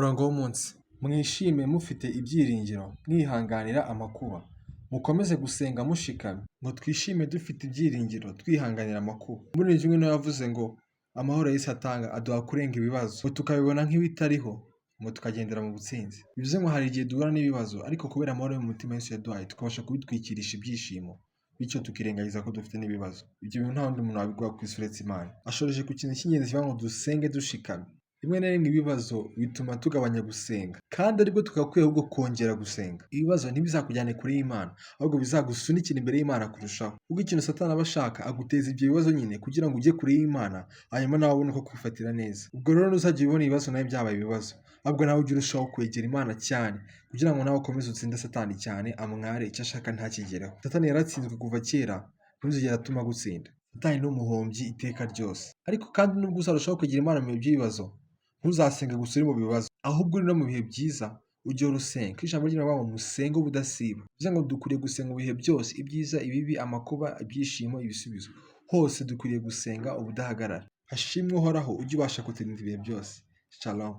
Umurongo w'umunsi: Mwishime mufite ibyiringiro, mwihanganira amakuba, mukomeze gusenga mushikamye. Ngo twishime dufite ibyiringiro, twihanganira amakuba. Umuririmbyi umwe niwe yavuze ngo amahoro Yesu atanga aduha kurenga ibibazo, ngo tukabibona nk'ibitariho, ngo tukagendera mu butsinzi. Bivuze ngo hari igihe duhura n'ibibazo, ariko kubera amahoro yo mu mutima Yesu yaduhaye, tukabasha kubitwikirisha ibyishimo, bityo tukirengagiza ko dufite n'ibibazo. Ibyo bintu nta wundi muntu wabiguha ku isi uretse Imana. Ashoreje ku kintu cy'ingenzi kivuga ngo dusenge dushikamye. Rimwe na rimwe ibibazo bituma tugabanya gusenga, kandi aribwo twagakwiye ahubwo kongera gusenga. Ibibazo ntibizakujyane kure y'Imana, ahubwo bizagusunikira imbere y'Imana kurushaho. Kuko ikintu Satani aba ashaka, aguteza ibyo bibazo nyine kugira ngo ujye kure y'Imana, hanyuma nawe ubone uko kwifatira neza. Ubwo rero ntuzajya ubona ibibazo nawe byabaye ibibazo, ahubwo nawe ujye urushaho kwegera Imana cyane, kugira ngo nawe ukomeze utsinde Satani cyane, amware icyo ashaka ntakigereho. Satani yaratsinzwe kuva kera, ntuzigere atuma agutsinda. Satani ni umuhombyi iteka ryose. Ariko kandi nubwo uzarushaho kwegera Imana mu bihe by'ibibazo, ntuzasenge gusa uri mu bibazo, ahubwo uri no mu bihe byiza ujye uhora usenga. Kuko ijambo ry'Imana rivuga ngo musenge ubudasiba. Bivuze ngo dukwiriye gusenga mu bihe byose, ibyiza, ibibi, amakuba, ibyishimo, ibisubizo. Hose dukwiriye gusenga ubudahagarara. Hashimwe Uhoraho ujya ubasha kuturinda ibihe byose. Shalom.